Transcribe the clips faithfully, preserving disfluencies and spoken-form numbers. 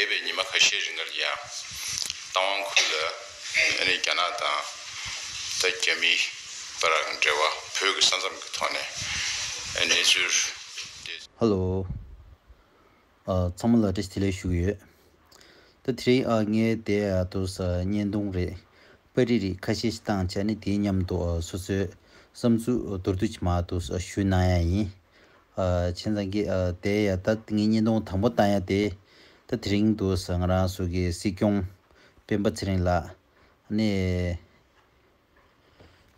འདས་པའི་ཉི་མ་ཁ་ཤས་རིང་ལ་ཡང་རྟ་དབང་ཁུལ་ལ་ཨ་ནི་རྒྱ་ནག་དང་ད་རྒྱ་མིའི་བར་འབྲེལ་བ་བོད་ཀྱི་ས་མཚམས་ཀྱི་ཐོག་ནས་ཨ་གནས་ཚུལ་དེ། ཧེ་ལོ། ཨ། ཚང་མ་ལ་བཀྲ་ཤིས་བདེ་ལེགས་ཞུ་གི་ཡོད། ད་དེ་རིང་ཨ་ངས་དེ་ཨ་དུ་ས་བརྙན་ཐུང་རེད། པར་རིས་རེ་ཁ་ཤས་ཤིག་བཏང་བྱས་ནས་དེའི་མཉམ་དུ་ཨ་སོ་སོའི་བསམ་ཚུལ་མདོར་བསྡུས་ཅིག་མར་དུ་ཨ་ཞུ་གནང་ཡ་ཡིན། ཨ་བྱས་ཙང་གི་ཨ་དེ་ཡ་ད་ངས་བརྙན་ཐུང་དང་པོ་བཏང་ཡ་དེ་ད་དེ་རིང་དུ་ས་ང་རང་ཚོ་གི་སྲིད་སྐྱོང་སྤེན་པ་ཚེ་རིང་ལགས་ནས།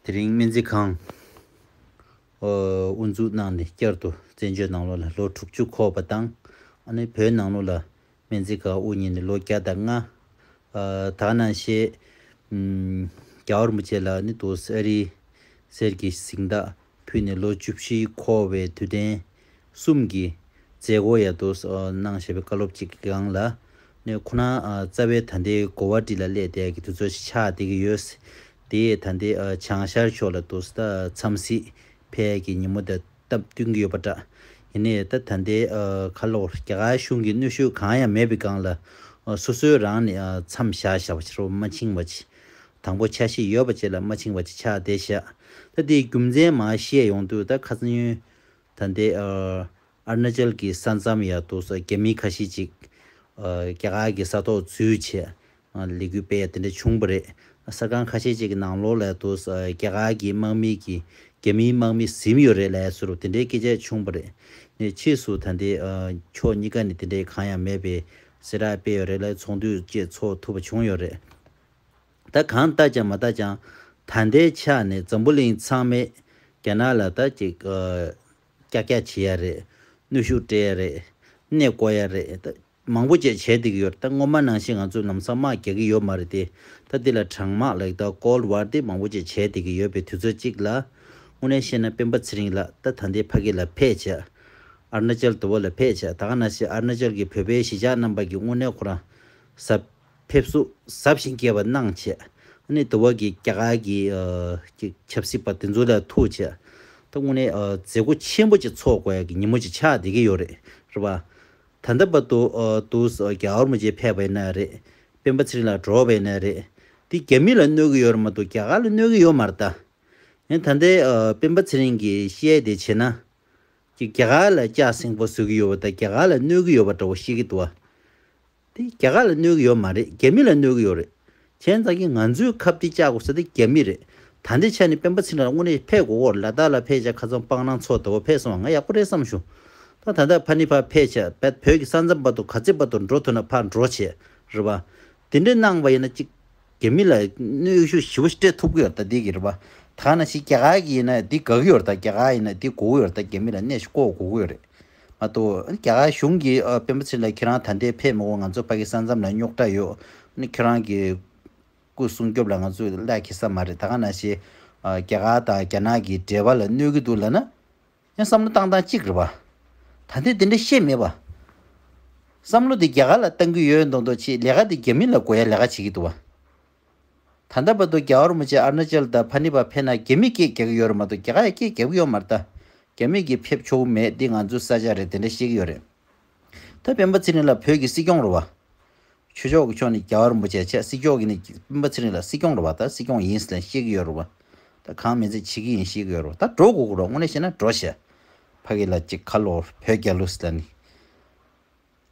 དེ་རིང་སྨན་རྩིས་ཁང་ཨ་དབུ་འཛུགས་གནང་ནས་བསྐྱར་དུ་བཙན་བྱོལ་ནང་ལོགས་ལ་ལོ་དྲུག་ཅུ་འཁོར་བ་དང་། ཨ་ནི་བོད་ནང་ལོགས་ལ་སྨན་རྩིས་ཁང་དབུ་བརྙེས་ནས་ལོ་བརྒྱ་དང་ལྔ། ཨ་ད་ག་ནང་བཞིན་ཨམ་རྒྱལ་བ་རིན་པོ་ཆེ་ལ་ནི་དུ་ས་ཨ་རིའི་གསེར་གྱི་གཟེངས་རྟགས་ཕུལ་ནས་ལོ་བཅུ་བཞི་འཁོར་བའི་དུས་དྲན་གསུམ་གྱི་མཛད་སྒོ་ཡ་དུ་ཨ་གནང་བཞག་པའི་བཀའ་སློབ་ཅིག་གི་སྒང་ལ་ནས་ཁོ་རང་ཨ་རྩ་བའི་ད་ལྟའི་གོ་བ་ཊི་ལ་སླེབས་བསྡད་ཀྱི་དུས་ཚོད་ཅིག་ཆགས་བསྡད་ཀྱི་ཡོད། དེ་ཡས་ད་ལྟའི་ཨ་བྱང་ཤར་ཕྱོགས་ལ་དུ་ས་ད་འཚམས་གཟིགས་ཕེབས་ཀྱི་ཉིན་མོ་དང་སྟབས་བསྟུན་གྱི་ཡོད་པ་འདྲ། ཡིན་ནའི་ད་ད་ལྟའི་ཨ་ཁ་ལོ་རྒྱ་གར་གཞུང་གི་གནོན་ཤུགས་གང་ཡང་མེད་པའི་སྒང་ལ་ཨ་སོ་སོའི་རང་ནས་ཨ་མཚམས་བཞག་བཞག་པ་ཕྱིར་མ་ཕྱིན་པ་ཅིག་དང་པོ་འཆར་གཞི་ཡོད་པ་ཅིག་ལ་མ་ཕྱིན་པ་ཅིག་ཆགས་བསྡད་བཞག་ད་དེའི་རྒྱུ་མཚན་མར་བཤད་ཡོང་དུས་ད་ཁ་སང་ཉིན། ད་ལྟའི་ཨ་ཨ་རུ་ན་ཅལ་གྱི་ས་མཚམས་ཡ་དུ་ས་རྒྱ་མི་ཁ་ཤས་ཅིག་ཨ་རྒྱ་གར་གྱི་ས་ཐོག་འཛུལ་བྱས་ཨ་ལས་འགུལ་སྤེལ་ཡ་དེ་འདྲ་བྱུང་བ་རེད། ས་ཁང་ཁ་ཤས་ཅིག་གི་ནང་ལོགས་ལ་དུ་ས་རྒྱ་གར་གྱི་དམག་མི་གིས་རྒྱ་མིའི་དམག་མི་ཟིན་ཡོད་རེད་ལབ་ཡ་ཟུར་དེ་འདྲའི་སྐད་ཆ་བྱུང་བ་རེད། ནས་ཕྱིས་སུ་ད་ལྟའི་ཨ་ཕྱོགས་གཉིས་ཀ་ནས་དེ་འདྲའི་གང་ཡང་མེད་པའི་གསལ་བསྒྲགས་སྤེལ་ཡོད་རེད་ལ་ཚོགས་འདུ་བཅས་ཚོགས་ཐུབ་པ་བྱུང་ཡོད་རེད། ད་གང་ལྟ་ཀྱང་མ་ལྟ་ཀྱང་ད་ལྟའི་ཆ་ནས་འཛམ་བུ་གླིང་ཚང་མས་རྒྱ་ནག་ལ་ད་ཅིག་ཨ་ཀྱག་ཀྱག་བྱེད་ཡ་རེད། གནོན་ཤུགས་སྤྲད་ཡ་རེད། གནས་སྐོར་ཡ་རེད། ད་མང་པོ་ཅིག་བྱས་བསྡད་ཀྱི་ཡོད་རེད། ད་སྔོན་མ་ནང་བཞིན་ང་ཚོ་ལམ་སང་དམག་རྒྱག་གི་ཡོད་མ་རེད་དེ། ད་འདི་ལ་གྲང་དམག་ལབ་ད་ཀོལ་ཌི་ཝར་དེ་མང་པོ་ཅིག་བྱས་བསྡད་ཀྱི་ཡོད་པའི་དུས་ཚོད་ཅིག་ལ་དངོས་གནས་བཤད་ན་སྤེན་པ་ཚེ་རིང་ལགས་ད་ད་ལྟའི་ཕ་གི་ལ་ཕེབས་བྱས། ཨ་རུ་ན་ཅལ་དུ་བ་ལ་ཕེབས་བྱས། ད་ག་ནང་བཞིན་ཨ་རུ་ན་ཅལ་གྱི་བོད་པའི་གཞིས་ཆགས་རྣམ་པ་གི་དངོས་གནས་ཁོ་རང་གཟབ་ཕེབས་བསུ་གཟབ་ཞིང་རྒྱས་པ་གནང་བྱས། ཨ་ནི་དུ་བ་གི་རྒྱ་གར་གྱི་ཨ་ཅིག་ཆབ་སྲིད་པ་དེ་ཚོ་ལ་ཐུག་བྱས། ད་དངོས་གནས་ཨ་མཛད་སྒོ་ཆེན་པོ་ཅིག་ཚོགས་དགོས་ཡ་གི་ཉིན་མོ་ཅིག་ཆགས་བསྡད་ཀྱི་ཡོད་རེད། རེད་པ། ད་ལྟ་བར་དུ་ཨ་དུ་ས་རྒྱལ་བ་རིན་པོ་ཆེ་ཕེབས་པ་ཡིན་ན་རེད། སྤེན་པ་ཚེ་རིང་ལགས་འགྲོ་བ་ཡིན་ན་རེད། འདི་རྒྱ་མི་ལ་གནོད་ཀྱི་ཡོད་རེད་མ་གཏོགས་རྒྱ་གར་ལ་གནོད་ཀྱི་ཡོད་མ་རེད་ད། ཡང་ད་ལྟའི་ཨ་སྤེན་པ་ཚེ་རིང་གི་བཤད་དེ་བྱས་ན། ཀྱི་རྒྱ་གར་ལ་ལྕགས་སྲིན་པོ་བཟོ་གི་ཡོད་པ་དང་རྒྱ་གར་ལ་གནོད་ཀྱི་ཡོད་པ་འདྲ་བོ་བཤད་ཀྱི་འདུག་བ། དེ་རྒྱ་གར་ལ་གནོད་ཀྱི་ཡོད་མ་རེད། རྒྱ་མི་ལ་གནོད་ཀྱི་ཡོད་རེད། བྱས་ཙང་གི་ང་ཚོའི་ཁ་གཏད་བཅག་དགོས་ས་དེ་རྒྱ་མི་རེད། ད་ལྟའི་ཆ་ནས་སྤེན་པ་ཚེ་རིང་ལགས་དངོས་གནས་ཕེབས་དགོས་ཀྱི་ཡོད་རེད། ལ་དྭགས་ལ་ཕེབས་བྱས་ཁ་སང་སྤང་བླང་ཚོགས་འདྲ་བོ་ཕེབས་སོང་བ་ང་ཡག་པོ་རེད་བསམ་བྱུང་། ད་ད་ལྟ་ཕ་ནི་ཕར་ཕེབས་བྱས་བོད་བོད་ཀྱི་ས་མཚམས་བར་དུ་ག་ཚོད་བར་དུ་འགྲོ་ཐུབ་ན་ཕར་འགྲོ་བྱས། རེད་པ། དེ་འདྲའི་གནང་བ་ཡིན་ན་གཅིག་རྒྱ་མི་ལ་གནོན་ཤུགས་ཞེ་པོ་ཞིག་སྤྲད་ཐུབ་ཀྱི་ཡོད་རེད་ད་འདི་གི་རེད་པ། ད་ག་ནང་བཞིན་རྒྱ་གར་གྱི་ཡིན་ན་འདི་དགའ་གི་ཡོད་རེད་ད། རྒྱ་གར་ཡིན་ན་འདི་དགོས་ཀྱི་ཡོད་རེད་ད། རྒྱ་མི་ལ་གནོན་ཤུགས་བཀོལ་དགོས་ཀྱི་ཡོད་རེད། མ་གཏོགས་རྒྱ་གར་གཞུང་གིས་ཨ་སྤེན་པ་ཚེ་རིང་ལགས་ཁྱེད་རང་ད་ལྟའི་ཕེབས་མི་དགོས། ང་ཚོ་ཕ་གི་ས་མཚམས་ལ་རྙོག་དྲ་ཡོད། ཨ་ནི་ཁྱེད་རང་གི་སྐུ་སྲུང་སྐྱོབ་ལ་ང་ཚོས་གླ་འཁེལ་ས་མ་རེད། ད་ག་ནང་བཞིན་ཨ་རྒྱ་གར་དང་རྒྱ་ནག་གི་འབྲེལ་བ་ལ་གནོད་ཀྱི་འདུག་ལབ་ན། ཡང་བསམ་བློ་བཏང་སྟངས་གཅིག་རེད་པ། ད་ལྟའི་དེ་འདྲ་བཤད་མེད་པ། བསམ་བློ་དེ་རྒྱ་གར་ལ་བཏང་གི་ཡོད་མདོག་མདོག་བྱེད། ལས་ཀ་དེ་རྒྱ་མི་ལ་དགོས་ཡ་ལས་ཀ་བྱེད་ཀྱི་འདུག་པ། ད་ལྟ་བར་དུ་རྒྱལ་བ་རིན་པོ་ཆེ་ཨ་རུ་ན་ཅལ་དང་ཕ་ནི་པ་ཕེབས་ན་རྒྱ་མི་སྐད་རྒྱག་གི་ཡོད་རེད་མ་གཏོགས་རྒྱ་གར་ཡ་སྐད་རྒྱག་གི་ཡོད་མ་རེད་ད། རྒྱ་མི་གིས་ཕེབས་ཆོག་གི་མེད། འདི་ང་ཚོའི་ས་ཆ་རེད། དེ་འདྲ་བཤད་ཀྱི་ཡོད་རེད། ད་སྤེན་པ་ཚེ་རིང་ལགས་བོད་ཀྱི་སྲིད་སྐྱོང་རེད་པ། ཆོས་ཕྱོགས་ཀྱི་ཕྱོགས་ནས་རྒྱལ་བ་རིན་པོ་ཆེ་བྱས། སྲིད་ཕྱོགས་ཀྱི་ནས་སྤེན་པ་ཚེ་རིང་ལགས་སྲིད་སྐྱོང་རེད་པ། ད་སྲིད་སྐྱོང་ཡིན་ཟེར་བཤད་ཀྱི་ཡོད་རེད་པ། ད་གང་མིན་ཚད་བྱེད་ཀྱི་ཡིན་བཤད་ཀྱི་ཡོད་རེད་པ། ད་འགྲོ་དགོས་ཀྱི་རེད། དངོས་གནས་བཤད་ན་འགྲོ་བྱས། ཕ་གི་ལ་ཅིག་ཁ་ལོ་བོད་རྒྱལ་ལོ་ཟེར་ནི།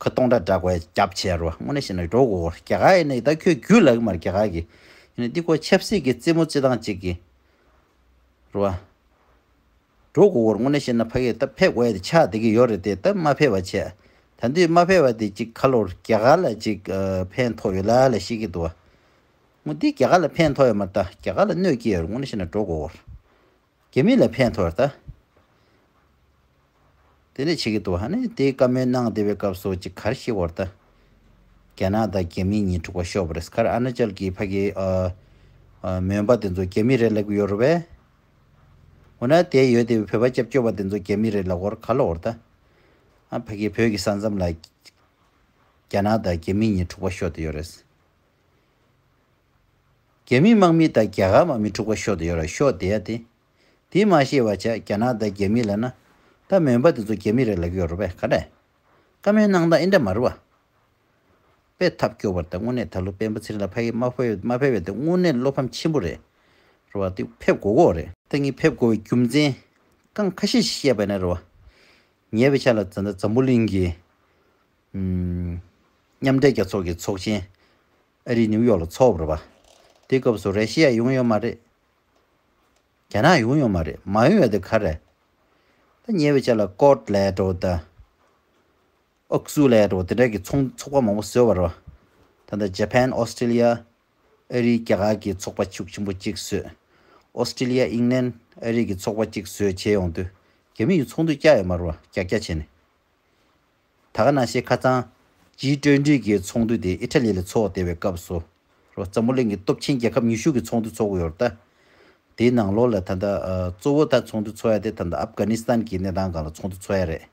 ཁ་སྟོང་ཁྲ་འདྲ་དགོས་རྒྱབ་བྱས་རེད་པ། དངོས་གནས་བཤད་ན་འགྲོ་དགོས་ཀྱི་རེད། རྒྱ་གར་ཡིན་ནའི་ད་ཁྱོད་རྒྱུས་ལ་གི་མ་རེད་རྒྱ་གར་གི། ཡིན་ནའི་འདི་ཁོ་ཆབ་སྲིད་ཀྱི་རྩེད་མོ་རྩེ་སྟངས་ཅིག་གི་རེད་པ། འགྲོ་དགོས་ཀྱི་རེད། དངོས་གནས་བཤད་ན་ཕ་གིར་ད་ཕེབས་དགོས་ཡ་དེ་ཆགས་བསྡད་ཀྱི་ཡོད་རེད་དེ། ད་མ་ཕེབས་པ་བྱས། ད་འདི་མ་ཕེབས་པ་དེ་ཅིག་ཁ་ལོ་རྒྱ་གར་ལ་ཅིག་ཨ་ཕན་ཐོགས་ཡོད་ལ་ལ་བཤད་ཀྱི་འདུག་པ། འོ་འདི་རྒྱ་གར་ལ་ཕན་ཐོགས་ཡོད་མ་རེད་ད། རྒྱ་གར་ལ་གནོད་སྐྱེལ་ཡོད་རེད། དངོས་གནས་བཤད་ན་འགྲོ་དགོས་ཀྱི་རེད། རྒྱ་མི་ལ་ཕན་ཐོགས་རེད་ད། དེ་འདྲ་བྱེད་ཀྱི་འདུག་ཨ་ནི་དེ་བཀའ་མོལ་གནང་བསྡད་པའི་སྐབས་སུ་ཅིག་ག་རེ་བཤད་དགོས་རེད་ད། རྒྱ་ནག་དང་རྒྱ་མི་གཉིས་འཁྲུག་པ་ཤོར་བ་རེད། ག་རེ་ཨ་རུ་ན་ཅལ་གྱི་ཕ་གི་ཨ་ཨ་མོན་པ་དེ་ཚོ་རྒྱ་མི་རེད་ལབ་ཀྱི་ཡོད་རེད་པས། འོ་ན་དེ་ཡོད་དེ་བོད་པ་སྐྱབས་བཅོལ་བ་དེ་ཚོ་རྒྱ་མི་རེད་ལབ་དགོས་རེད། ག་ལབ་དགོས་རེད་ད། ཨ་ཕ་གི་བོད་ཀྱི་ས་མཚམས་ལ་རྒྱ་ནག་དང་རྒྱ་མི་གཉིས་འཁྲུག་པ་ཤོར་བསྡད་ཡོད་རེད། རྒྱ་མི་དམག་མི་དང་རྒྱ་གར་དམག་མི་འཁྲུག་པ་ཤོར་བསྡད་ཡོད་རེད། ཤོར་བསྡད་ཡ་དེ། དེ་མ་ཤེས་པ་བྱས་རྒྱ་ནག་དང་རྒྱ་མི་ལབ་ན། ད་མོན་པ་དེ་ཚོ་རྒྱ་མི་རེད་ལབ་ཀྱི་ཡོད་རེད་པས། ག་རེ། བཀའ་མོལ་གནང་སྟངས་ཨེ་འདྲ་མ་རེད་པ། དཔེ་ཐབས་སྐྱོ་བ་རེད། ད་དངོས་གནས་ད་ལོ་སྤེན་པ་ཚེ་རིང་ལགས་ཕ་གིར་མ་ཕེབས་མ་ཕེབས་པ་དེ་དངོས་གནས་བློ་ཕམ་ཆེན་པོ་རེད། རེད་བ། དེ་ཕེབས་དགོས་ཀྱི་རེད། ད་ངས་ཕེབས་དགོས་པའི་རྒྱུ་མཚན་རྐང་ཁ་ཤས་ཤིག་བཤད་པ་ཡིན་ན་རེད་བ། ཉེ་བའི་ཆར་ལ་ད་ལྟ་འཛམ་བུ་གླིང་གི་ཨམ། མཉམ་འབྲེལ་རྒྱལ་ཚོགས་ཀྱི་ཚོགས་ཆེན་ཨ་རིའི་ནིའུ་ཡོག་ལ་ཚོགས་པ་རེད་བ། དེ་སྐབས་སུ་ར་ཤི་ཡ་ཡོང་ཡོད་མ་རེད། རྒྱ་ནག་ཡོང་ཡོད་མ་རེད། མ་ཡོང་ཡ་དེ་ག་རེད། ད་ཉེ་བའི་ཆར་ལ་ཀོཌ་ལབ་ཡ་འདྲ་བོ་དང་། ཨོ་ཀི་སུ་ལབ་ཡ་འདྲ་བོ་དེ་འདྲ་གི་ཚོགས་ཚོགས་པ་མང་པོ་བཟོས་པ་རེད་བ། ད་ལྟ་ཇ་པན། ཨོ་སི་ཀྲི་ལི་ཡ། ཨ་རི། རྒྱ་གར་གྱི་ཚོགས་པ་ཤུགས་ཆེན་པོ་གཅིག་བཟོས། ཨོ་སི་ཀྲི་ལི་ཡ། ཨིང་ལན། ཨ་རི་གི་ཚོགས་པ་གཅིག་བཟོས་བྱས་ཡོང་དུས། རྒྱ་མི་ཡི་ཚོགས་འདུ་བཅར་ཡོད་མ་རེད་བ། རྒྱག་རྒྱག་བྱས་ནས། ད་ག་ནང་བཞིན་ཁ་སང་ཇི་ཊུ་ཝེན་ཊི་གི་ཚོགས་འདུ་དེ་ཨི་ཊ་ལི་ལ་ཚོགས་བསྡད་པའི་སྐབས་སུ། རོ། འཛམ་བུ་གླིང་གི་སྟོབས་ཆེན་རྒྱལ་ཁབ་ཉི་ཤུ་གི་ཚོགས་འདུ་ཚོགས་ཀྱི་ཡོད་རེད་ད། དེའི་ནང་ལོགས་ལ་ད་ལྟ་ཨ། གཙོ་བོ་ད་ཚོགས་འདུ་ཚོགས་ཡ་དེ་ད་ལྟ་ཨབ་གྷ་ནི་སི་ཐན་གྱི་གནས་སྟངས་སྒང་ལ་ཚོགས་འདུ་ཚོགས་ཡ་རེད།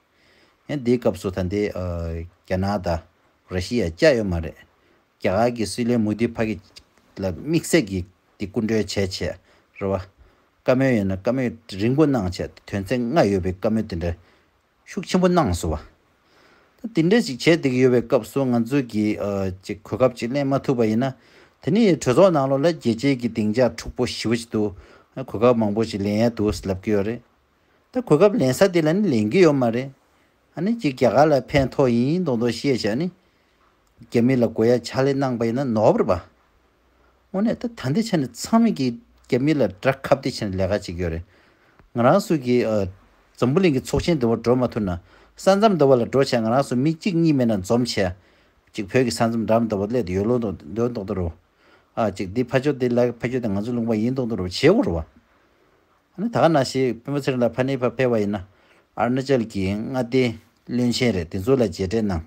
ཡང་དེའི་སྐབས་སུ་ད་ལྟའི་ཨ། རྒྱ་ནག་དང་ར་ཤི་ཡ་བཅར་ཡོད་མ་རེད། རྒྱ་གར་གྱི་སྲིད་བློན་མོ་དི་ཕ་གི་ལ་དམིགས་བསལ་གྱི་དེ་སྐུ་མགྲོན་བྱས་བྱས་རེད་བ། བཀའ་མོལ་ཡིན་ན་བཀའ་མོལ་རིང་པོ་གནང་བྱས། དོན་ཚན་ལྔ་ཡོད་པའི་བཀའ་མོལ་དེ་འདྲ་ཤུགས་ཆེན་པོ་གནང་སོང་བ། ད་དེ་འདྲ་ཞིག་བྱས་བསྡད་ཀྱི་ཡོད་པའི་སྐབས་སུ་ང་ཚོས་ཀྱི་ཨ། ཅིག་གོ་སྐབས་ཅིག་ལེན་མ་ཐུབ་པ་ཡིན་ན། དེ་ནི་གྲོས་ཚོགས་ནང་ལོགས་ལ་རྒྱལ་སྤྱིའི་གི་སྡིངས་ཆ་འཁྲུག་པོ་ཞེ་པོ་ཞིག་འདུག་གོ་སྐབས་མང་པོ་ཞིག་ལེན་ཡ་འདུག་ལབ་ཀྱི་ཡོད་རེད། ད་གོ་སྐབས་ལེན་ས་དེ་ལ་ནི་ལེན་གྱི་ཡོད་མ་རེད། ཨ་ནི་ཅིག་རྒྱ་གར་ལ་ཕན་ཐོགས་ཡིན་མདོག་མདོག་བཤད་བྱས་ནི། རྒྱ་མི་ལ་དགོས་ཡ་ཕྱག་ལས་གནང་པ་ཡིན་ན་ནོར་བ་རེད་པ། དངོས་གནས་ད་ད་ལྟའི་ཆ་ནས་ཚང་མས་ཀྱི་རྒྱ་མི་ལ་དགྲ་ཁ་གཏད་བྱས་ནས་ལས་ཀ་བྱེད་ཀྱི་ཡོད་རེད། ང་རང་ཚོ་གི་ཨ། འཛམ་བུ་གླིང་གི་ཚོགས་ཆེན་འདི་བར་འགྲོ་མ་ཐུབ་ན། ས་མཚམས་འདི་བར་ལ་འགྲོ་བྱས་ང་རང་ཚོ་མི་གཅིག་གཉིས་མེད་ན་འཛོམས་བྱས། གཅིག་བོད་ཀྱི་ས་མཚམས་འགྲམ་འདི་བར་སླེབས་ཏེ་ཡོད་ལོ་འདོད་མདོག་མདོག་རོ། ཨ། གཅིག་འདི་ཕ་ཕྱོགས་འདི་ལ་ཕ་ཕྱོགས་འདི་ང་ཚོ་ལུང་པ་ཡིན་མདོག་མདོག་རོ་བྱེད་དགོས་རེད་བ། ཨ་ནི་ད་ག་ནང་བཞིན་སྤེན་པ་ཚེ་རིང་ལགས་ཕ་ནས་ཕར་ཕེབས་པ་ཡིན་ན། ཨ་རུ་ན་ཅལ་གྱི་མངའ་སྡེ་བློན་ཆེན་རེད། དེ་ཚོ་ལ་མཇལ་འཕྲད་གནང་།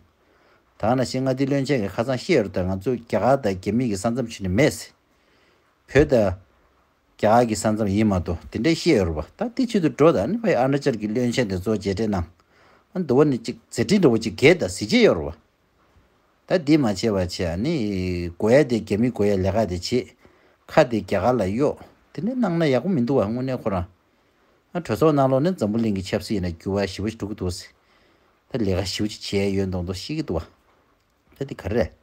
ད་ག་ནང་བཞིན་མངའ་སྡེ་བློན་ཆེན་གྱིས་ཁ་སང་བཤད་ཡོད་རེད། ད་ང་ཚོ་རྒྱ་གར་དང་རྒྱ་མི་གི་ས་མཚམས་ཕྱི་ནས་མེད་ཟེར། བོད་དང་རྒྱ་གར་གྱི་ས་མཚམས་ཡིན་མ་གཏོགས། དེ་འདྲས་བཤད་ཡོད་རེད་བ། ད་དེ་ཆེད་དུ་འགྲོ་དང་ནི་ཕ་ཡི་ཨ་རུ་ན་ཅལ་གྱི་བློན་ཆེན་དེ་ཚོ་མཇལ་འཕྲད་གནང་། ཨ་ནི་འདི་བ་ནི་གཅིག་མཛད་འཕྲིན་འདྲ་བོ་གཅིག་རྒྱས་དང་གཟི་བརྗིད་ཡོད་རེད་བ། ད་འདི་མ་བྱས་པ་བྱས། ཨ་ནི་དགོས་ཡ་དེ་རྒྱ་མི་དགོས་ཡ་ལས་ཀ་དེ་བྱེད། ཁ་དེ་རྒྱ་གར་ལ་གཡོག་དེ་འདྲས་གནང་ན་ཡག་པོ་མི་འདུག་བ། དངོས་གནས་ཁོ་རང་། ཨ། གྲོས་ཚོགས་ནང་ལོགས་ནས་འཛམ་བུ་གླིང་གི་ཆབ་སྲིད་ཡིན་ན་འགྱུར་བ་ཞེ་པོ་ཞིག་འགྲོ་གི་འདུག་ཟེར། ད་ལས་ཀ་ཞེ་པོ་ཅིག་བྱས་ཡོད་མདོག་མདོག་བཤད་ཀྱི་འདུག་བ། ད་འདི་ག་རེ་རེད།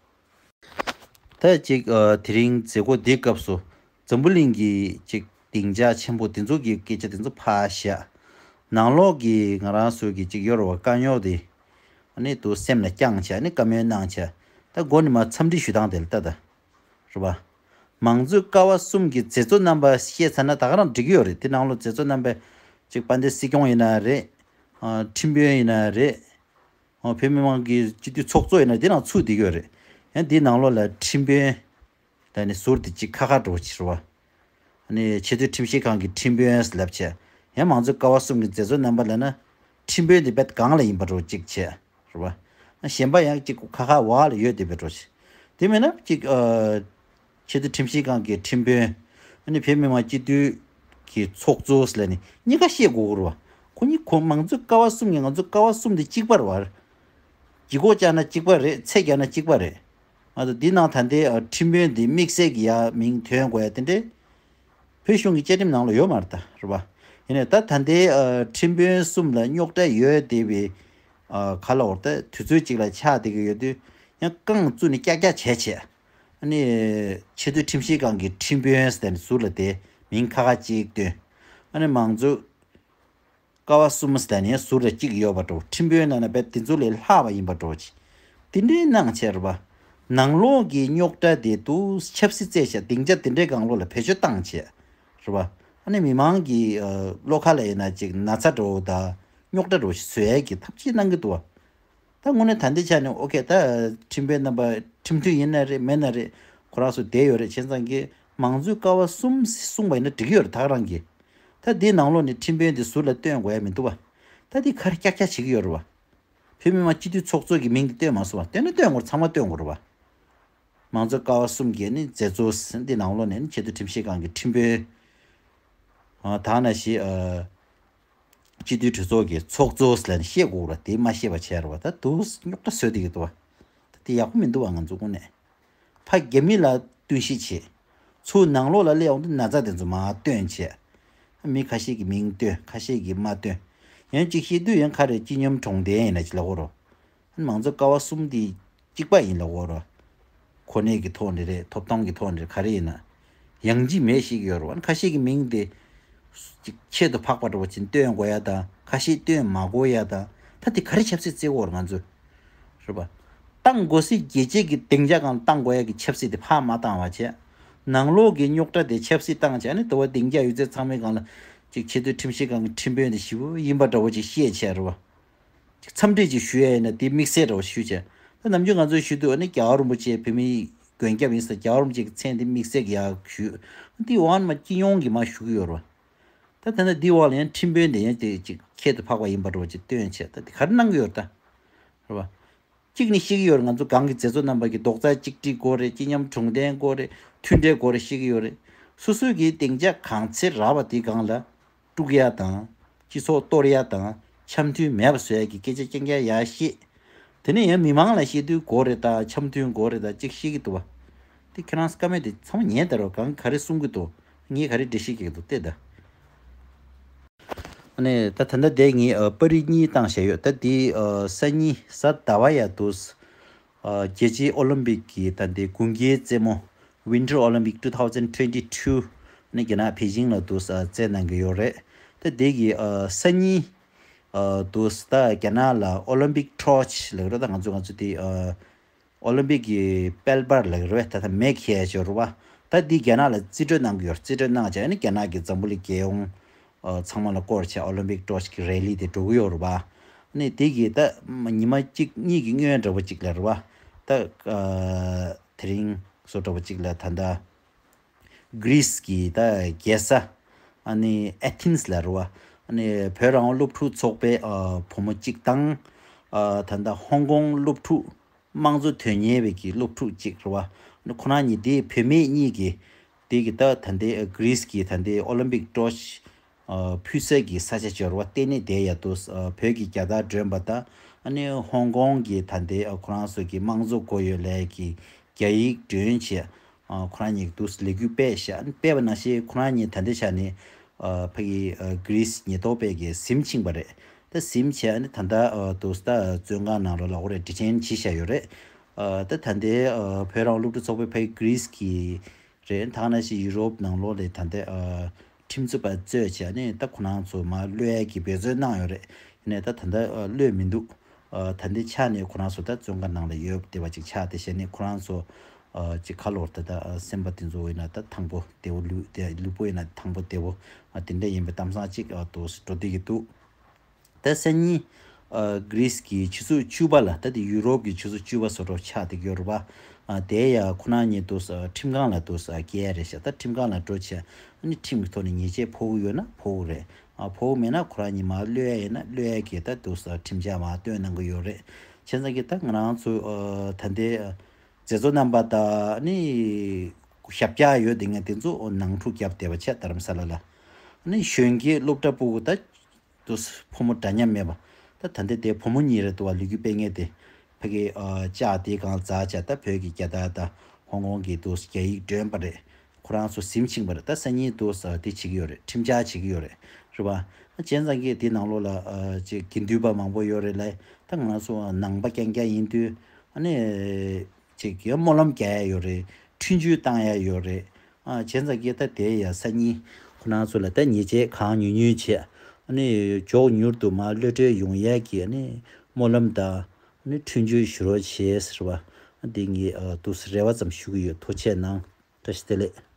ད་ཅིག་ཨ། དེ་རིང་མཛད་སྒོ་འདིའི་སྐབས་སུ་འཛམ་བུ་གླིང་གི་ཅིག་སྡིངས་ཆ་ཆེན་པོ་དེ་ཚོ་གི་སྐད་ཆ་དེ་ཚོ་ཕར་བཞག་ནང་ལོགས་ཀྱི་ང་རང་ཚོ་གི་ཅིག་ཡོད་རེད་བ། དཀའ་རྙོག་དེ་ཨ་ནི་དུ་སེམས་ལ་བཅངས་བྱས། ཨ་ནི་བཀའ་མོལ་གནང་བྱས། ད་མགོ་ནས་མར་འཚམས་འདྲི་ཞུ་སྟངས་དེ་ལ་ལྟ་ད། རེད་བ། མང་གཙོའི་ཀ་བ་གསུམ་གྱི་མཛད་གཙོ་རྣམ་པ་བཤད་ཚར་ན་ད་ག་རང་འགྲིག་གི་ཡོད་རེད། དེ་ནང་ལོགས་མཛད་གཙོ་རྣམ་པ་ཅིག་དཔལ་ལྡན་སྲིད་སྐྱོང་ཡིན་ན་རེད། ཨ། ཁྲིམས་དཔོན་ཡིན་ན་རེད། ཨ། བོད་མི་མང་གི་སྤྱི་འཐུས་ཚོགས་གཙོ་ཡིན་ན་དེ་རང་ཚུད་བསྡད་ཀྱི་ཡོད་རེད། ཡང་དེའི་ནང་ལོགས་ལ་ཁྲིམས་དཔོན་ད་ནི་ཟུར་དེ་གཅིག་ཁ་ཁ་འགྲོ་ཕྱིར་བ། ཨ་ནི་ཆེས་མཐོའི་ཁྲིམས་ཞིབ་ཁང་གི་ཁྲིམས་དཔོན་ལབ་བྱས། ཡང་མང་གཙོའི་ཀ་བ་གསུམ་གྱི་མཛད་གཙོ་རྣམ་པ་ལབ་ན། ཁྲིམས་དཔོན་དེ་རྦད་སྒང་ལ་ཡིན་པ་འགྲོ་གཅིག་བྱས། རེད་བ། གཞན་པ་ཡང་གཅིག་ཁ་ཁ་འོག་ལ་ཡོད་བསྡད་པའི་འགྲོ་བྱས། དེ་མིན་ན་གཅིག་ཨ། ཆེས་མཐོའི་ཁྲིམས་ཞིབ་ཁང་གི་ཁྲིམས་དཔོན། ཨ་ནི་བོད་མི་མང་སྤྱི་འཐུས་ཀྱི་ཚོགས་གཙོ་ལབ་ནས་གཉིས་ཀ་བཤད་དགོས་ཀྱི་རེད་བ། ཁོ་གཉིས་ཁོ་མང་གཙོའི་ཀ་བ་གསུམ་གྱི་ང་ཚོའི་ཀ་བ་གསུམ་དེ་གཅིག་པ་རེད་བ། ལྗིད་ཁོག་བཅག་ན་གཅིག་པ་རེད། ཚད་རྒྱག་ན་གཅིག་པ་རེད། ང་ཚོ་འདི་ནང་ད་ལྟའི་ཨ། ཁྲིམས་དཔོན་འདི་དམིགས་བསལ་གྱི་ཡ་མིང་ཐོན་དགོས་ཡ་དེ་འདྲས་བོད་གཞུང་གི་བཅའ་ཁྲིམས་ནང་ལ་ཡོད་མ་རེད་ད། རེད་པ། ཡིན་ནའི་ད་ད་ལྟའི་ཨ། ཁྲིམས་དཔོན་གསུམ་ལ་རྙོག་དྲ་ཡོད་བསྡད་པའི་ཨ། ག་ལ་འོར་ད་དུས་ཚོད་ཅིག་ལ་ཆགས་བསྡད་ཀྱི་ཡོད་དུས། ཡང་རྐང་བཙུགས་ནས་ཀྱག་ཀྱག་བྱས་བྱས། ཨ་ནི་ཆེས་མཐོའི་ཁྲིམས་ཞིབ་ཁང་གི་ཁྲིམས་དཔོན་ཟེར་ནས་ཟུར་ལ་དེ་མིང་ཁ་ཁ་ཅིག་བཏོན། ཨ་ནི་མང་གཙོ་ཀ་བ་གསུམ་ཟེར་ནས་ཟུར་ལ་གཅིག་ཡོད་པ་འགྲོ། ཁྲིམས་དཔོན་ནང་ན་བས་དེ་ཚོ་ལས་ལྷག་པ་ཡིན་པ་འགྲོ་ཅིག་དེ་འདྲའི་གནང་བྱས་རེད་པ། ནང་ལོགས་ཀྱི་རྙོག་དྲ་དེ་དུ་ཆབ་སྲིད་རྩད་བྱས་སྡིངས་ཆ་དེ་འདྲའི་སྒང་ལོགས་ལ་བེད་སྤྱོད་བཏང་བྱས། རེད་པ། ཨ་ནི་མི་མང་གི་ཨ། བློ་ཁ་ལ་ཡིན་ན་ཅིག་ན་ཚ་འགྲོ་དང་རྙོག་དྲ་འགྲོ་ཞིག་བཟོ་ཡས་ཀྱི་ཐབས་ཤེས་གནང་གི་འདུག་བ། ད་དངོས་གནས་ད་ལྟའི་ཆ་ནས་ཨོ་ཁེ། ད་ཁྲིམས་དཔོན་རྣམ་པ་ཁྲིམས་མཐུན་ཡིན་ན་རེད་མིན་ན་རེད། ཁོ་རང་ཚོ་བསྡད་ཡོད་རེད། བྱས་ཙང་གི་མང་གཙོའི་ཀ་བ་གསུམ་གསུངས་པ་ཡིན་ན་འགྲིག་གི་ཡོད་རེད་ད་ག་རང་གི། ད་འདིའི་ནང་ལོགས་ནས་ཁྲིམས་དཔོན་དེ་ཟུར་ལ་བཏོན་དགོས་ཡ་མི་འདུག་བ། ད་འདི་ག་རེ་ཀྱག་ཀྱག་བྱེད་ཀྱི་ཡོད་རེད་བ། བོད་མི་མང་སྤྱི་འཐུས་ཚོགས་གཙོ་གི་མིང་དེ་བཏོན་མ་སོང་བ། བཏོན་ན་བཏོན་དགོས་རེད། ཚང་མ་བཏོན་དགོས་རེད་བ། མང་གཙོ་ཀ་བ་གསུམ་གྱི་ནི་མཛད་གཙོ་འདི་ནང་ལོགས་ནས་ནི་ཆེས་མཐོའི་ཁྲིམས་ཞིབ་ཁང་གི་ཁྲིམས་དཔོན། ཨ། ད་ནང་བཞིན་ཨ། སྤྱི་འཐུས་གྲོས་ཚོགས་ཀྱི་ཚོགས་གཙོ་ལ་ནི་བཤད་དགོས་ར། དེ་མ་བཤད་པ་བྱས་ར་བ། ད་དུ་རྙོག་དྲ་བཟོས་བསྡད་ཀྱི་འདུག་བ། ད་དེ་ཡག་པོ་མི་འདུག་བ། ང་ཚོ་དངོས་གནས་ཕ་རྒྱ་མི་ལ་བསྟུན་ཤེས་བྱེད། ཚུར་ནང་ལོགས་ལ་སླེབས་ཡོང་དུས་ན་ཚ་དེ་ཚོ་མར་བཏོན་བྱས། མི་ཁ་ཤས་ཀྱི་མིང་བཏོན། ཁ་ཤས་ཀྱིས་མ་བཏོན། ཡང་གཅིག་བཤད་དུས་ཡང་ག་རེ་སྤྱི་སྙོམས་གྲོང་སྡེ་ཡིན་ན་ཅིག་ལབ་ཀྱི་ཡོད་རེད། མང་གཙོ་ཀ་བ་གསུམ་དེ་གཅིག་པ་ཡིན་ལབ་ཀྱི་ཡོད་རེད། གོ་གནས་ཀྱི་ཐོག་ནས་རེད། ཐོབ་ཐང་གི་ཐོག་ནས་རེད། ག་རེ་ཡིན་ན་ཡང་ཅི་མེད་ཤེས་ཀྱི་ཡོད་རེད་བ། ཁ་ཤས་ཀྱི་མིང་དེ་ཅིག་ཁྱད་དུ་འཕགས་པ་འདྲ་བོ་ཅིག་སྟོན་དགོས་ཡ་དང་། ཁ་ཤས་སྟོན་མ་དགོས་ཡ་དང་། ད་དེ་ག་རེ་ཆབ་སྲིད་བརྩི་དགོས་རེད་ང་ཚོས། རེད་པ། བཏང་དགོས་སྲིད་རྒྱལ་སྤྱི་གི་སྡིངས་ཆ་སྒང་བཏང་དགོས་ཡ་གི་ཆབ་སྲིད་དེ་ཕར་མ་བཏང་བ་བྱས། ནང་ལོགས་ཀྱི་རྙོག་དྲ་དེ་ཆབ་སྲིད་བཏང་བྱས་ནས། དུ་བ་སྡིངས་ཆ་ཡོད་ཚད་ཚང་མའི་སྒང་ལ་ཅིག་ཆེས་མཐོའི་ཁྲིམས་ཞིབ་ཁང་གི་ཁྲིམས་དཔོན་དེ་ཞེ་པོ་ཡིན་པ་འདྲ་བོ་ཅིག་བཤད་བྱས་རེད་པ། ཅིག་འཚམས་འདྲི་ཅིག་ཞུ་ཡ་ཡིན་ན་དེ་དམིགས་བསལ་འདྲ་བོ་ཞུ་བྱས། ད་ནམ་རྒྱུན་ང་ཚོས་ཞུ་དུས་ཨ་ནི་རྒྱལ་བ་རིན་པོ་ཆེ་བོད་མིའི་མགོན་སྐྱབས་ཡིན་ཟེར། རྒྱལ་བ་རིན་པོ་ཆེ་གི་མཚན་དེ་དམིགས་བསལ་གྱི་ཡར་ཞུ། དེ་འོག་ནས་མར་སྤྱི་ཡོངས་ཀྱི་མར་ཞུ་གི་ཡོད་རེད་པ། ད་ད་ལྟ་འདི་འོག་ལ་ཡང་ཁྲིམས་དཔོན་དེ་ཡང་དེ་ཅིག་ཁྱད་དུ་འཕགས་པ་ཡིན་པ་འདྲ་བོ་ཅིག་སྟོན་བྱས། ད་དེ་ག་རེ་གནང་གི་ཡོད་རེད་ད། རེད་པ། གཅིག་ནི་བཤད་ཀྱི་ཡོད་རེད། ང་ཚོ་སྒང་གི་མཛད་གཙོ་རྣམ་པ་གིས་རྡོག་རྩ་གཅིག་སྒྲིལ་དགོས་རེད། སྤྱི་མཉམ་དྲུང་ལྡན་དགོས་རེད། མཐུན་འབྲེལ་དགོས་རེད་བཤད་ཀྱི་ཡོད་རེད། སོ་སོའི་གི་སྡིངས་ཆ་གང་ཚེ་རག་པ་དེའི་སྒང་ལ་དཀྲུག་ཡ་དང་། སྤྱི་ཚོགས་གཏོར་ཡ་དང་། འཆམ་མཐུན་མེད་པ་བཟོ་ཡ་གི་སྐད་ཆ་རྐྱང་རྐྱང་ཡར་བཤད། དེ་ནས་ཡང་མི་མང་ལ་བཤད་དུས་དགོས་རེད་ད། འཆམ་མཐུན་དགོས་རེད་ད་ཅིག་བཤད་ཀྱི་འདུག་པ། དེ་ཁྱེད་རང་ཀ་མེད་དེ་ཚང་མ་ཉན་ད་རོགས། གང་ག་རེ་གསུང་གི་འདུག་ངས་ག་རེ་འགྲེལ་བཤད་རྒྱག་གི་འདུག་བལྟས་ད། ཨ་ནི་ད་ད་ལྟ་དེ་ངས་ཨ་པར་རིས་གཉིས་བཏང་བཞག་ཡོད། ད་དེ་ཨ་སང་ཉིན་གཟའ་ཟླ་བ་ཡར་འདུག་ཨ་རྒྱལ་སྤྱིའི་ཨོ་ལིམ་པིག་གི་ད་ལྟའི་དགུན་ཁའི་རྩེད་མོ། Winter Olympic two thousand twenty-two ནི་རྒྱ་ནག་པེ་ཅིང་ལ་འདུག་ཨ་རྩེད་གནང་གི་ཡོད་རེད། ད་དེ་གི་ཨ་སང་ཉིན་ཨ་འདུག་ད་རྒྱ་ནག་ལ་ཨོ་ལིམ་པིག་ཊོར་ཆི་ལབ་ཀྱི་རེད། ད་ང་ཚོ་ང་ཚོ་དེ་ཨ་ཨོ་ལིམ་པིག་གི་དཔལ་འབར་ལབ་ཀྱི་རེད་པ། ད་ལྟ་མེ་ཁྱེར་ཡ་ཅིག་ཡོད་རེད་པ། ད་འདི་རྒྱ་ནག་ལ་རྩིས་སྤྲོད་གནང་གི་ཡོད། རྩིས་སྤྲོད་གནང་བྱས་ནི་རྒྱ་ནག་གི་འཛམ་བུ་གླིང་རྒྱལ་ཡོངས་ཨ་ཚང་མ་ལ་བསྐོར་བྱས་ཨོ་ལིམ་པིག་ཊོར་ཆི་གི་རེ་ལི་དེ་འགྲོ་གི་ཡོད་རེད་པ། ཨ་ནི་དེ་གི་ད་ཉི་མ་གཅིག་གཉིས་ཀྱི་སྔོན་འདྲ་བོ་གཅིག་ལ་རེད་པ། ད་ཨ་དེ་རིང་བཟོ་འདྲ་བོ་གཅིག་ལ་ད་ལྟ་གྷི་རིས་ཀྱི་ད་རྒྱལ་ས། ཨ་ནི་ཨེ་ཐེན་སི་ལ་རེད་པ། ཨ་ནི་བོད་རང་དབང་སློབ་ཕྲུག་ཚོགས་པའི་ཨ་བུ་མོ་གཅིག་དང་། ཨ་ད་ལྟ་ཧོང་ཀོང་སློབ་ཕྲུག་དམངས་གཙོ་དོན་གཉེར་བའི་གི་སློབ་ཕྲུག་གཅིག་རེད་པ། ཨ་ནི་ཁོ་རང་གཉིས་དེ་བུད་མེད་གཉིས་ཀྱིས་དེ་གི་ད་ད་ལྟའི་གྷི་རིས་ཀྱི་ད་ལྟའི་ཨོ་ལིམ་པིག་ཊོར་ཆི་ཨ་ཕུལ་སའི་གི་ས་ཆ་ཅིག་ཡོད་རེད་པ། ལྟེ་གནས་དེ་ཡར་འདུག་ཨ་བོད་ཀྱི་རྒྱལ་དར་སྒྲོན་པ་དང་། ཨ་ནི་ཧོང་ཀོང་གི་ད་ལྟའི་ཨ་ཁོ་རང་ཚོ་གི་དམངས་གཙོ་དགོས་ཡོད་ལབ་ཀྱི་རྒྱ་ཡིག་སྒྲོན་བྱས། ཨ་ཁོ་རང་གཉིས་འདུག་ལས་འགུལ་སྤེལ་བཞག་སྤེལ་བ་ནང་བཞིན་ཁོ་རང་གཉིས་ད་ལྟའི་ཆ་ནས་ཨ་ཕ་གི་ཨ་གྷི་རིས་ཉེན་རྟོག་པས་ཀྱི་ཟིན་བྱིན་པ་རེད། ད་ཟིན་བྱས་ཨ་ནི་ད་ལྟ་ཨ་འདུག་ད་བཙོན་ཁང་ནང་ལོགས་ལ་འོ་རེ་ཌི་ཊེན་བྱས་བཞག་ཡོད་རེད། ཨ་ད་ད་ལྟའི་ཨ་བོད་རང་དབང་སློབ་ཕྲུག་ཚོགས་པའི་ཕ་གི་གྷི་རིས་ཀྱི་རེད། ད་ག་ནང་བཞིན་ཡུ་རོབ་ནང་ལོགས་ལ་ད་ལྟ་ཨ་ཁྲིམས་རྩོད་པ་གཙོས་བྱས་ནས་ད་ཁོ་རང་ཚོ་མར་གློད་ཡས་ཀྱི་འབད་བརྩོན་གནང་ཡོད་རེད། ཡིན་ནའི་ད་ད་ལྟ་ཨ་གློད་མི་འདུག་ཨ་ད་ལྟའི་ཆ་ནས་ཁོ་རང་ཚོ་ད་བཙོན་ཁང་ནང་ལ་ཡོད་བསྡད་པ་ཅིག་ཆགས་བསྡད་བྱས་ནས། ཁོ་རང་ཚོ་ཨ་ཅིག་ཁ་ལོར་ད་ད་ཨ་སེམས་པ་དེ་ཚོ་ཡིན་ན་ད་ཐང་པོ་བདེ་པོ། ལུས་བདེ་ལུས་པོ་ཡིན་ན་ཐང་པོ་བདེ་པོ་ཨ་དེ་འདྲ་ཡིན་པའི་གཏམ་བཟང་ཅིག་ཨ་འདུག་འགྲོ་བསྡད་ཀྱི་འདུག་ད་སང་ཉིན་ཨ་གྷི་རིས་ཀྱི་ཆུ་ཚོད་བཅུ་པ་ལ། ད་དེ་ཡུ་རོབ་ཀྱི་ཆུ་ཚོད་བཅུ་པ་བཟོ་འདྲ་ཆགས་བསྡད་ཀྱི་ཡོད་རེད་པ། ཨ་དེ་ཡ་ཁོ་རང་གཉིས་འདུག་ཨ་ཁྲིམས་ཁང་ལ་འདུག་ཨ་སྐྱེལ་ཡ་རེད་ཤག་ད་ཁྲིམས་ཁང་ལ་འགྲོ་བྱས་ཨ་ནི་ཁྲིམས་ཀྱི་ཐོག་ནས་ཉེས་ཆད་ཕོག་གི་ཡོད་ན་ཕོག་གི་རེད། ཨ་ཕོག་གི་མེད་ན་ཁོ་རང་གཉིས་མར་གློད་ཡ་ཡིན་ན་གློད་ཡ་གི་ད་འདུག་ཨ་ཁྲིམས་འཆར་མར་བཏོན་གནང་གི་ཡོད་རེད། བྱས་ཙང་གི་ད་ང་རང་ཚོ་ཨ་ད་ལྟའི་ཨ་མཛད་གཙོ་རྣམ་པ་དང་ཨ་ནི་ཞབས་བཀྱག་ཡོད་བསྡད་མཁན་དེ་ཚོ་ནང་འཁྲུག་བརྒྱབ་བསྡད་པ་བྱས། རྡ་རམ་ས་ལ་ལ། ཨ་ནི་གཞོན་སྐྱེས་སློབ་གྲྭ་ཕྲུ་གུ་ད་དུ་ཕོ་མོ་འདྲ་མཉམ་མེད་པ། ད་ད་ལྟ་དེ་ཕོ་མོ་གཉིས་རེད་འདུག་པ། ལས་འགུལ་སྤེལ་མཁན་དེ་ཕ་གི་ཨ་ལྕགས་དེའི་སྒང་འཛེགས་བྱས། ད་བོད་ཀྱི་རྒྱལ་དར་དང་ཧོང་ཀོང་གི་འདུག་རྒྱ་ཡིག་སྒྲོན་པ་རེད། ཁོ་རང་ཚོ་ཟིན་བྱིན་པ་རེད། ད་སང་ཉིན་འདུག་དེ་བྱེད་ཀྱི་ཡོད་རེད། ཁྲིམས་འཆར་བྱེད་ཀྱི་ཡོད་རེད། རེད་པ། བྱས་ཙང་གི་དེ་ནང་ལོགས་ལ་ཨ་ཅིག་དགེ་འདུན་པ་མང་པོ་ཡོད་རེད་ལ། ད་ང་རང་ཚོ་ནང་པ་རྐྱང་རྐྱང་ཡིན་དུས་ཨ་ནི་ཅིག་གི་སྨོན་ལམ་རྒྱག་ཡ་ཡོད་རེད། འཕྲིན་བཅོལ་བཏང་ཡ་ཡོད་རེད། ཨ་བྱས་ཙང་གི་ད་དེ་ཡ་སང་ཉིན་ཁོ་རང་ཚོ་ལ་ད་ཉེས་ཆད་གང་ཉུང་ཉུང་བྱས། ཨ་ནི་མགྱོགས་མྱུར་དུ་མར་གློད་གྲོལ་ཡོང་ཡས་ཀྱི་ཨ་ནི་སྨོན་ལམ་དང་ཨ་ནི་འཕྲིན་བཅོལ་ཞུ་རོགས་བྱེད་ཟེར་བ། ཨ་འདི་ངས་ཨ་འདུག་རེ་བ་ཙམ་ཞུ་གི་ཡོད། ཐུགས་རྗེ་གནང་། བཀྲ་ཤིས་བདེ་ལེགས།